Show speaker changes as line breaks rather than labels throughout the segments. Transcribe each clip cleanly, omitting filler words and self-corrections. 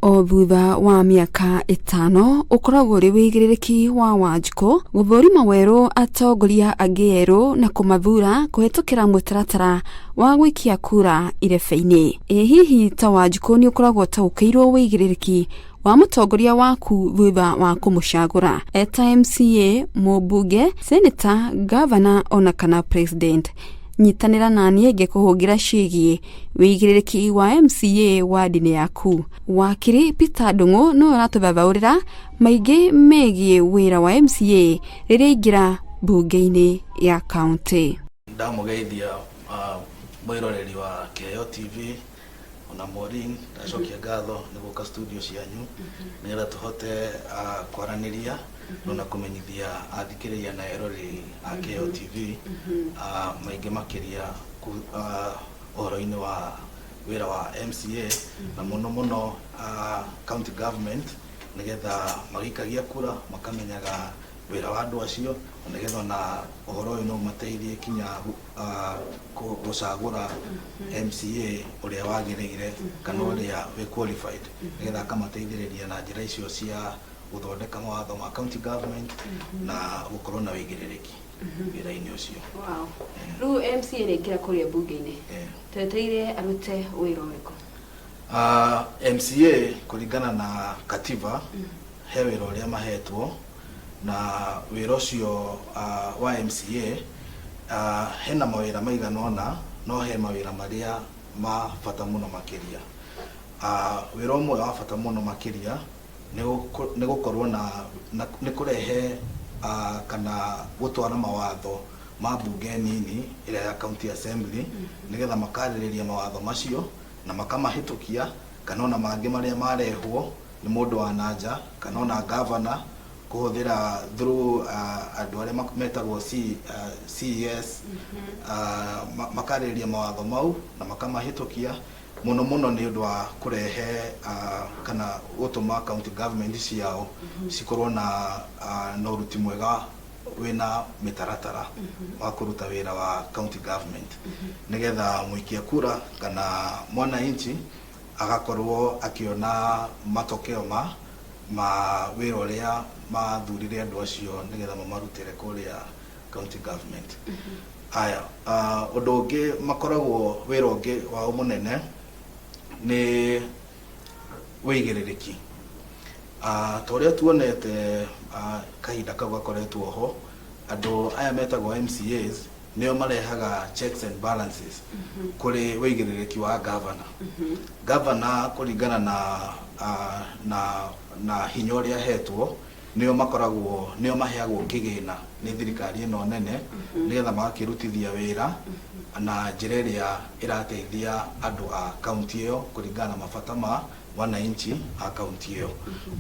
O thutha wa mĩaka 5 ũkoragwo ũrĩ wĩigĩrĩrĩki wa Wanjikũ gũthũrima werũ atongoria angĩ erũ na kũmathura kũhetũkĩra mũtaratara wa gũikia kura irebe-inĩ. Ĩ hihi ta Wanjikũ nĩ ũkoragwo ũtaũkĩirwo wĩigĩrĩrĩki wa mũtongoria waku thutha wa kũmũcagũra eta MCA, mũmbunge, seneta, gavana ona kana president? Nyitanĩra na niĩ ngĩkũhũngĩra ciĩgiĩ wĩigĩrĩrĩki wa MCA ward-inĩ yaku. Wakiri Peter Ndung'u nĩwe ũratũthathaũrĩra maingĩ megiĩ wĩra wa MCA rĩrĩa aingĩra mbunge-inĩ ya kaunti.
Ndamũgeithia mwĩroreri wa Kĩheo TV ona Maureen, ndacokia ngatho nĩ gũka studio cianyu nĩgetha tũhote kwaranĩria ona kũmenyithia athikĩrĩria na eroreri a Kĩheo TV maingĩ makĩria ũhoro-inĩ wa wĩra wa MCA na mũno mũno county government, nĩgetha magĩikagia kura makamenyaga wĩra wa andũ acio, na nĩgetha ona ũhoro ũyũ no ũmateithie kinya gũcagũra MCA ũrĩa wagĩrĩire kana ũrĩa wĩ qualified, nĩgetha akamateithĩrĩria na njĩra icio cia gũthondeka mawatho ma county government na gũkorwo na wĩigĩrĩrĩki wĩra-inĩ ũcio.
Wow. Rĩu MCA nĩ aingĩra kũrĩa mbunge-inĩ, twetereire arute wĩra ũrĩkũ?
MCA kũringana na katiba he wĩra ũrĩa mahetwo, na wĩra ũcio wa MCA hena mawĩra maigana ũna, no he mawĩra marĩa ma bata mũno makĩria. Wĩra ũmwe wa bata mũno makĩria nĩ gũkorwo na nĩ kũrehe kana gũtwara mawatho ma mbunge nini ĩrĩa ya county assembly, nĩgetha makarĩrĩria mawatho macio na makamahĩtũkia, kana ona mangĩ marĩa marehwo nĩ mũndũ wa nanja kana ona governor kũhũthĩra through andũ arĩa metagwo CES, makarĩrĩria mawatho mau na makamahĩtũkia, mũno mũno nĩ ũndũ wa kũrehe kana gũtũma county government ciao cikorwo na ũruti mwega wĩna mĩtaratara wa kũruta wĩra wa county government, nĩgetha mũikia kura kana mwananchi agakorwo akĩona matokeo ma wĩra ũrĩa mathurire andũ acio nĩgetha mamarutĩre kũrĩa county government. Aya, ũndũ ũngĩ makoragwo, wĩra ũngĩ wao mũnene nĩ wĩigĩrĩrĩki. Ta ũrĩa tuonete kahinda kau gakoretwo ho, andũ aya metagwo MCAs nĩo marehaga checks and balances kũrĩ wĩigĩrĩrĩki wa governor. Governor kũringana na hinya ũrĩa ahetwo, nĩo makoragwo nĩo maheagwo kĩgĩna nĩ thirikari ĩno nene nĩgetha magakĩrutithia wĩra na njĩra ĩrĩa ĩrateithia andũ a kaunti ĩyo kũringana na mabata ma wananchi a kaunti ĩyo.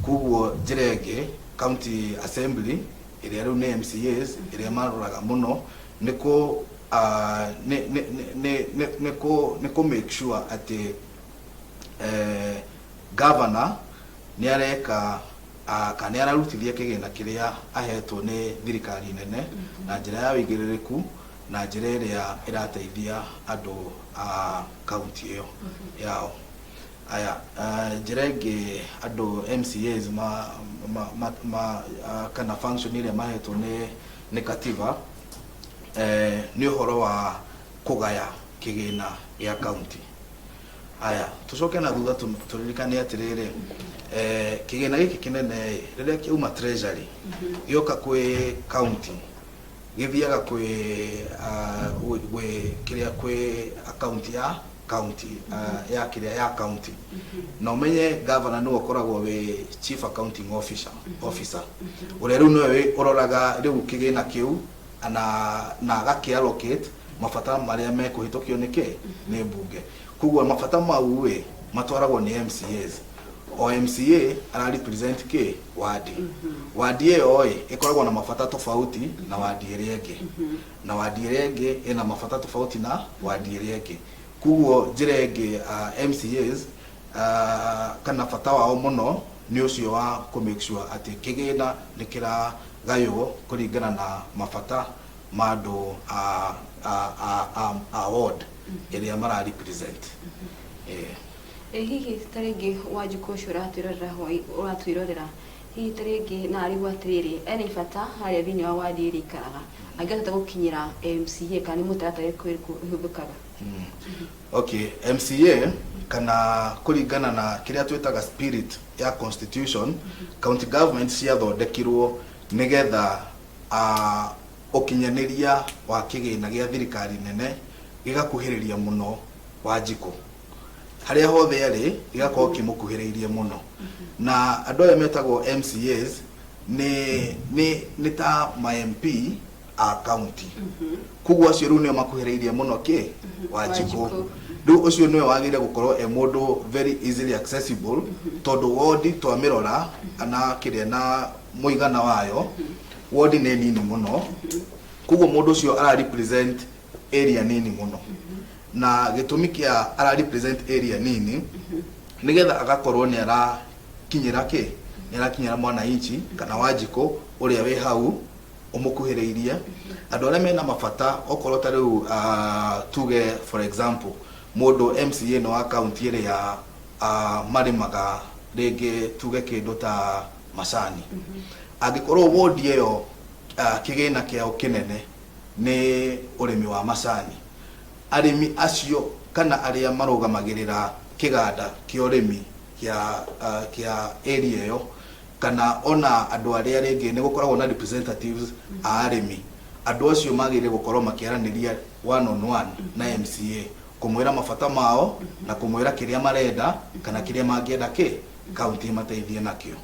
Koguo njĩra ĩngĩ, county assembly ĩrĩa rĩu nĩ MCAs, ĩrĩa maroraga mũno nĩ kũ nĩ nĩ nĩ nĩ nĩ kũ nĩ kũ make sure atĩ governor nĩ areka kana nĩ ararutithia kĩgĩna kĩrĩa ahetwo nĩ thirikari nene na njĩra ya wĩigĩrĩrĩku na njĩra ĩrĩa ĩrateithia andũ a kaunti ĩyo yao. Aya, njĩra ĩngĩ andũ MCAs ma kana function ĩrĩa mahetwo nĩ katiba nĩ ũhoro wa kũgaya kĩgĩna gĩa kaunti. Aya, tũcoke na thutha tũririkane atĩrĩrĩ, kĩgĩna gĩkĩ kĩnene ĩ, rĩrĩa kĩauma treasury gĩoka kwĩ county, gĩthiaga gwĩ kĩrĩa kwĩ account ya county, ya kĩrĩa ya county, na ũmenye governor nĩwe ũkoragwo wĩ chief accounting officer ũrĩa rĩu nĩwe ũroraga rĩu kĩgĩna kĩu na agakĩ allocate mabata marĩa mekũhĩtũkio nĩ kĩ nĩ mbunge. Koguo mabata mau ĩ matwaragwo nĩ MCAs. O MCA ara represent kĩ wadi. Wadi ĩyo ĩ ĩkoragwo na mabata tofauti na wadi ĩrĩa ĩngĩ, na wadi ĩrĩa ĩngĩ ĩna mabata tofauti na wadi ĩrĩa ĩngĩ. Koguo njĩra ĩngĩ, MCAs kana bata wao mũno nĩ ũcio wa kũ make sure atĩ kĩgĩna nĩ kĩragaywo kũringana na mabata ma andũ a ward ĩrĩa mara represent.
Ĩ hihi ta rĩngĩ Wanjikũ ũcio ũratwĩrorera ũratwĩrorera, hihi ta rĩngĩ na arigwo atĩrĩrĩ, ena ibata harĩa thĩinĩ wa wadi ĩrĩa aikaraga, angĩhota gũkinyĩra MCA kana nĩ mũtaratara ũrĩkũ ũrĩkũ ũhũthĩkaga?
Okay, MCA kana kũringana na kĩrĩa twĩtaga spirit ya constitution, county government ciathondekirwo nĩgetha ũkinyanĩria wa kĩgĩna gĩa thirikari nene gĩgakuhĩrĩria mũno Wanjikũ. Harĩa hothe arĩ gĩgakorwo kĩmũkuhĩrĩirie mũno. Na andũ aya metagwo MCAs nĩ ta ma MP a county. Koguo acio rĩu nĩo makuhĩrĩirie mũno kĩ Wanjikũ. Rĩu ũcio nĩwe wagĩrĩire gũkorwo e mũndũ very easily accessible, tondũ wodi twamĩrora na kĩrĩa na mũigana wayo, wodi nĩ nini mũno. Koguo mũndũ ũcio ara represent area nini mũno. Na gĩtũmi kĩa ara represent area nini nĩgetha agakorwo nĩ arakinyĩra kĩ, nĩ arakinyĩra mwananchi kana Wanjikũ ũrĩa wĩ hau ũmũkuhĩrĩirie. Andũ arĩa mena mabata, okorwo ta rĩu tuge for example mũndũ MCA nĩ wa county ĩrĩa marĩmaga rĩngĩ tuge kĩndũ ta macani. Angĩkorwo wodi ĩyo kĩgĩna kĩao kĩnene nĩ ũrĩmi wa macani, arĩmi acio kana arĩa marũgamagĩrĩra kĩganda kĩa ũrĩmi kĩa area ĩyo, kana ona andũ arĩa rĩngĩ nĩ gũkoragwo na representatives a arĩmi, andũ acio magĩrĩire gũkorwo makĩaranĩria one on one na MCA, kũmwĩra mabata mao na kũmwĩra kĩrĩa marenda kana kĩrĩa mangĩenda kĩ county ĩmateithie nakĩo.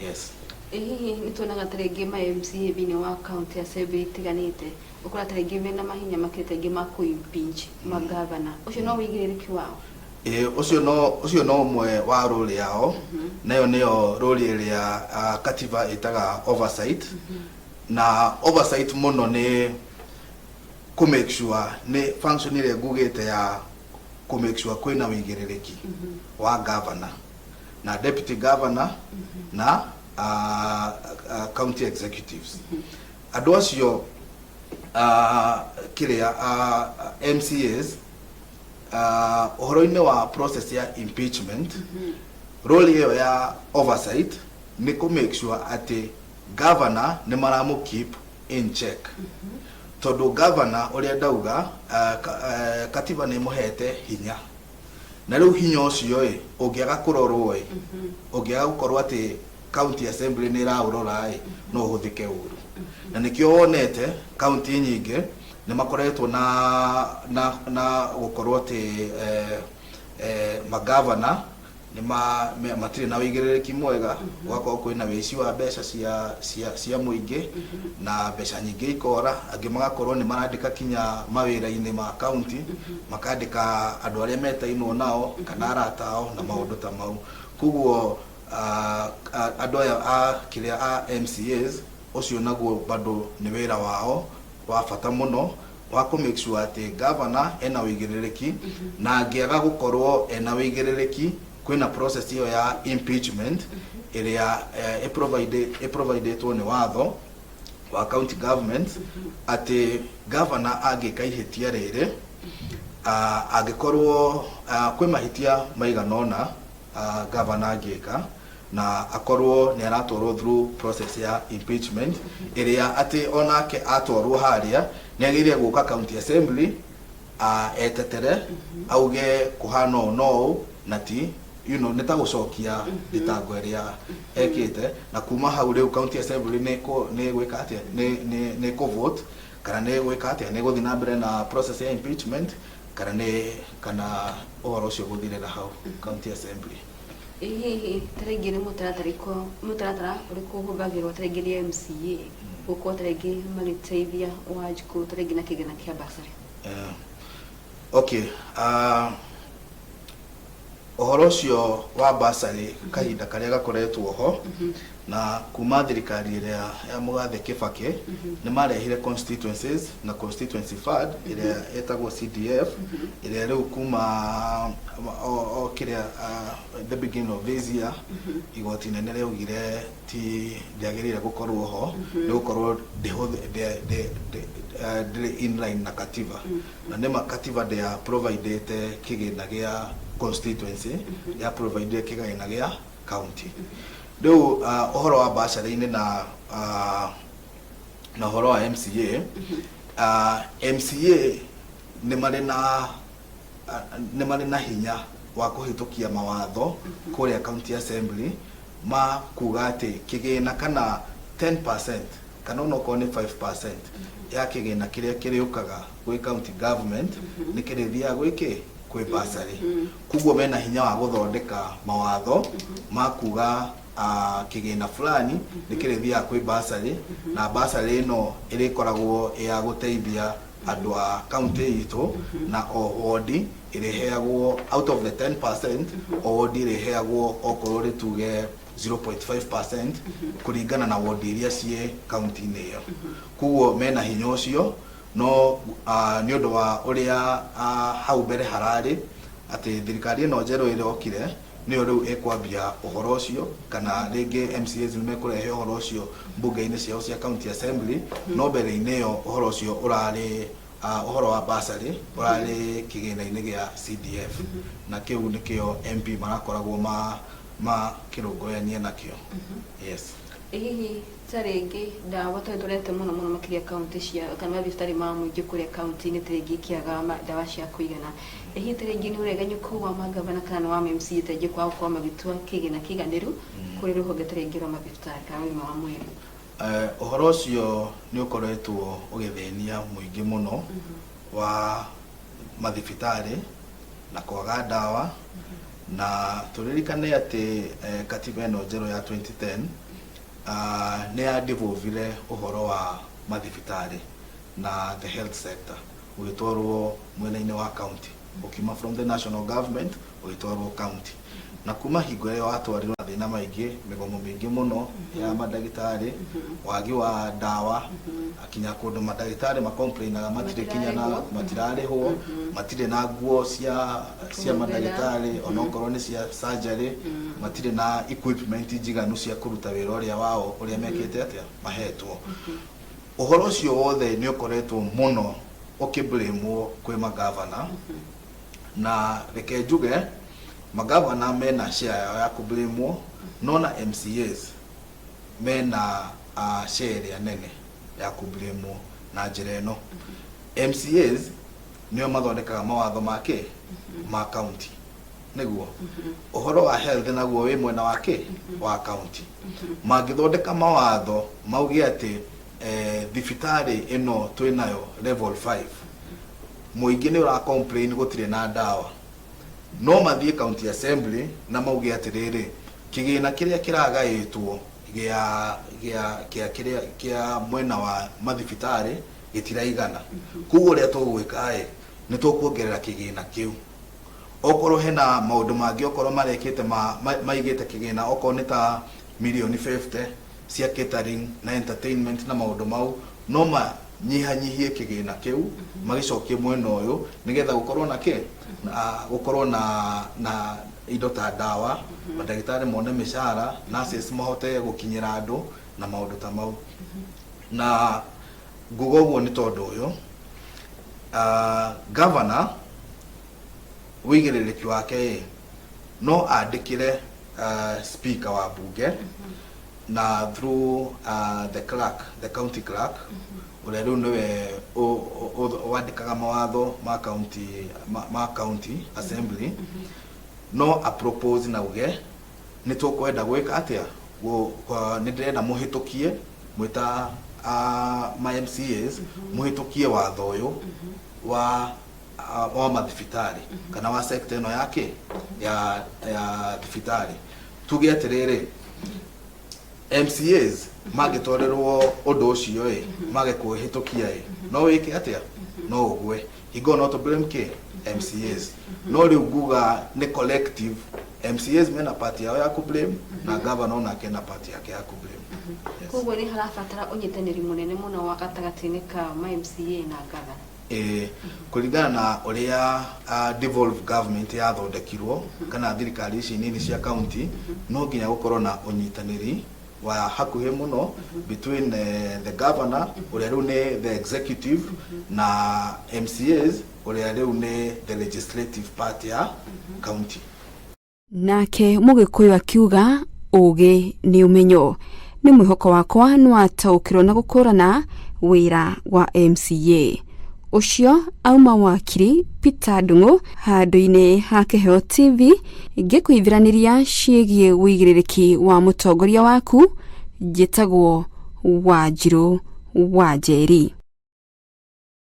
Yes.
Ĩ hihi nĩ tuonaga ta rĩngĩ ma MCA thĩinĩ wa county assembly itiganĩte, ũkora ta rĩngĩ mena mahinya makĩrĩte rĩngĩ ma kũ impeach magavana, ũcio no wĩigĩrĩrĩki wao?
Ĩ, ũcio no ũmwe wa role yao, nayo nĩyo role ĩrĩa katiba ĩtaga oversight. Na oversight mũno nĩ kũ make sure nĩ function ĩrĩa ngugĩte ya kũ make sure kwĩna wĩigĩrĩrĩki wa governor na deputy governor na county executives. Andũ acio kĩrĩa MCAs, ũhoro-inĩ wa process ya impeachment, role ĩyo ya oversight nĩ kũ make sure atĩ governor nĩ maramũ keep in check, tondũ governor ũrĩa ndauga, katiba nĩ ĩmũhete hinya, na rĩu hinya ũcio ĩ ũngĩaga kũrorwo ĩ, ũngĩaga gũkorwo atĩ county assembly nĩ ĩraũrora ĩ, no ũhũthĩke ũru. Na nĩkĩo wonete county nyingĩ nĩ makoretwo na gũkorwo atĩ magavana nĩ matirĩ na wĩigĩrĩrĩki mwega, gũgakorwo kwĩna wĩici wa mbeca cia mũingĩ na mbeca nyingĩ ikora. Angĩ magakorwo nĩ marandĩka kinya mawĩra-inĩ ma county, makandĩka andũ arĩa metainwo nao kana arata ao na maũndũ ta mau. Koguo andũ aya a kĩrĩa a MCAs, ũcio naguo bado nĩ wĩra wao wa bata mũno wa kũ make sure atĩ governor ena wĩigĩrĩrĩki, na angĩaga gũkorwo ena wĩigĩrĩrĩki, kwĩna process ĩyo ya impeachment ĩrĩa ĩprovidĩtwo nĩ watho wa county government, atĩ governor angĩka ihĩtia rĩrĩ, angĩkorwo kwĩ mahĩtia maigana ũna governor angĩka na akorwo nĩ aratwarwo through process ya impeachment, ĩrĩa atĩ onake atwarwo harĩa nĩ agĩrĩire gũka county assembly etetere auge kũhana ũũ no ũũ, na ti nĩ ta gũcokia thitango ĩrĩa ekĩte. Na kuma hau rĩu county assembly nĩ gwĩka atĩa, nĩ kũ vote kana nĩ gwĩka atĩa, nĩ gũthiĩ na mbere na process ya impeachment kana ũhoro ũcio gũthirĩra hau county assembly.
Ĩ hihi ta rĩngĩ nĩ mũtaratara ũrĩkũ ũhũthagĩrwo ta rĩngĩ nĩ MCA gũkorwo ta rĩngĩ magĩteithia Wanjikũ ta rĩngĩ na kĩgĩna kĩa bursary?
Okay, ũhoro ũcio wa bursary, kahinda karĩa gakoretwo ho na kuma thirikari ĩrĩa ya Mũgathe Kĩbakĩ, nĩ marehire constituencies na constituency fund ĩrĩa ĩtagwo CDF, ĩrĩa rĩu kuma o kĩrĩa the beginning of this year igoti inene rĩaugire ti ndĩagĩrĩire gũkorwo ho, nĩ gũkorwo ndĩrĩ in line na katiba. Na nĩma katiba ndĩa providĩte kĩgĩna gĩa constituency ya provide kĩgĩna gĩa county. Rĩu ũhoro wa bursary-inĩ na na ũhoro wa MCA, MCA nĩ marĩ na hinya wa kũhĩtũkia mawatho kũrĩa county assembly ma kuga atĩ kĩgĩna kana 10% kana onokorwo nĩ 5% ya kĩgĩna kĩrĩa kĩrĩũkaga gwĩ county government nĩ kĩrĩthiaga gwĩkĩ kwĩ bursary. Koguo mena hinya wa gũthondeka mawatho ma kuga kĩgĩna fulani nĩ kĩrĩthiaga kwĩ bursary, na bursary ĩno ĩrĩkoragwo ĩ ya gũteithia andũ a county itũ, na o ward ĩrĩheagwo out of the 10%, o ward ĩrĩheagwo okorwo rĩ tuge 0.5% kũringana na ward iria ciĩ county-inĩ ĩyo. Koguo mena hinya ũcio, no nĩ ũndũ wa ũrĩa hau mbere hararĩ atĩ thirikari ĩno njerũ ĩrokire nĩyo rĩu ĩkwambia ũhoro ũcio, kana rĩngĩ MCAs nĩ mekũrehe ũhoro ũcio mbunge-inĩ ciao cia county assembly, no mbere-inĩ ĩyo ũhoro ũcio ũrarĩ ũhoro wa bursary ũrarĩ kĩgĩna-inĩ gĩa CDF, na kĩu nĩkĩo MP marakoragwo ma makĩrũmbũyania nakĩo, yes.
Hihi ta rĩngĩ ndawa, tondũ tũrete mũno mũno makĩria kaunti cia kana mathibitarĩ ma mũingĩ kũrĩa kaunti-inĩ ta rĩngĩ ikĩaga ndawa cia kũigana, ĩ hihi ta rĩngĩ nĩ ũregenyũku wa magavana kana nĩ wa MCA ta rĩngĩ kwaga gũkorwo magĩtua kĩgĩna kĩiganĩru kũrĩ rũhonge ta rĩngĩ rwa mathibitarĩ kana ũgima wa mwĩrĩ?
Ũhoro ũcio nĩ ũkoretwo ũgĩthĩnia mũingĩ mũno wa mathibitarĩ na kwaga ndawa, na tũririkane atĩ katiba ĩno njerũ ya 2010 nĩ ya devolvire ũhoro wa mathibitarĩ na the health sector ũgĩtwarwo mwena-inĩ wa county, ũkiuma from the national government ũgĩtwarwo county, na kuma hingo ĩyo watwarirwo mathĩna maingĩ, mĩgomo mĩingĩ mũno ya mandagĩtarĩ, wagi wa ndawa, akinya kũndũ mandagĩtarĩ macomplainaga matirĩ kinya na
matirarĩhwo.
Matirarĩhwo, matirĩ na nguo cia
kũhũthĩra.
Mandagĩtarĩ onokorwo nĩ cia surgery, matirĩ na equipment njiganu cia kũruta wĩra ũrĩa wao ũrĩa mekĩte atĩa mahetwo. Ũhoro ũcio wothe nĩ ũkoretwo mũno ũkĩblamwo kwĩ magavana, na reke njuge magavana mena share yao ya kũblamwo, no na MCAs mena share ĩrĩa nene ya kũblamwo na njĩra ĩno: MCAs nĩo mathondekaga mawatho make ma county nĩguo ũhoro wa health naguo wĩ mwena wa kĩ wa county. Mangĩthondeka mawatho mauge atĩ thibitarĩ ĩno twĩnayo level 5, mũingĩ nĩ ũra complain gũtirĩ na ndawa, no mathiĩ county assembly na mauge atĩrĩrĩ, kĩgĩna kĩrĩa kĩragaĩtwo gĩa gĩa kĩa kĩrĩa kĩa mwena wa mathibitarĩ gĩtiraigana, koguo ũrĩa tũgwĩka ĩ nĩ tũkuongerera kĩgĩna kĩu. Okorwo hena maũndũ mangĩ, okorwo marekĩte maigĩte kĩgĩna okorwo nĩ ta mirioni 50 cia catering na entertainment na maũndũ mau, no manyihanyihie kĩgĩna kĩu magĩcokie mwena ũyũ nĩgetha gũkorwo na kĩ na gũkorwo na indo ta ndawa, mandagĩtarĩ mone mĩcara, nurses mahote gũkinyĩra andũ na maũndũ ta mau. Na nguga ũguo nĩ tondũ ũyũ, governor wĩigĩrĩrĩki wake ĩ no andĩkĩre speaker wa bunge na through the clerk, the county clerk, ũrĩa rĩu nĩwe wandĩkaga mawatho ma county, ma county assembly, no a propose na uge nĩ tũkwenda gwĩka atĩa, nĩ ndĩrenda mũhĩtũkie mwĩta ma MCAs mũhĩtũkie watho ũyũ wa mathibitarĩ kana wa sector ĩno yake ya thibitarĩ. Tuge atĩrĩrĩ, MCAs mangĩtwarĩrwo ũndũ ũcio ĩ mage kũhĩtũkia ĩ no wĩke atĩa? No ũgwe hingo no tũ blame kĩ MCAs, no rĩu nguga nĩ collective. MCAs mena part yao ya kũ blame na governor onake na part yake ya kũ blame, yes.
Koguo nĩ harabatara ũnyitanĩri mũnene mũno wa gatagatĩ-inĩ ka ma MCA na gavana.
Kũringana na ũrĩa devolved government yathondekirwo kana thirikari ici nini cia county, no nginya gũkorwo na ũnyitanĩri wa hakuhĩ mũno between the governor, ũrĩa rĩu nĩ the executive, na MCAs. Ũrĩa rĩu nĩ the legislative part ya county.
Nake Mũgĩkũyũ akiuga ũgĩ nĩ ũmenyo. Nĩ mwĩhoko wakwa nĩ wataũkĩrwo na gũkũrana wĩra wa MCA. Ũcio auma wakiri Peter Ndung'u handũ-inĩ ha Kĩheo TV ngĩkũithiranĩria ciĩgiĩ wĩigĩrĩrĩki wa mũtongoria waku. Njĩtagwo Wanjirũ wa Njeri.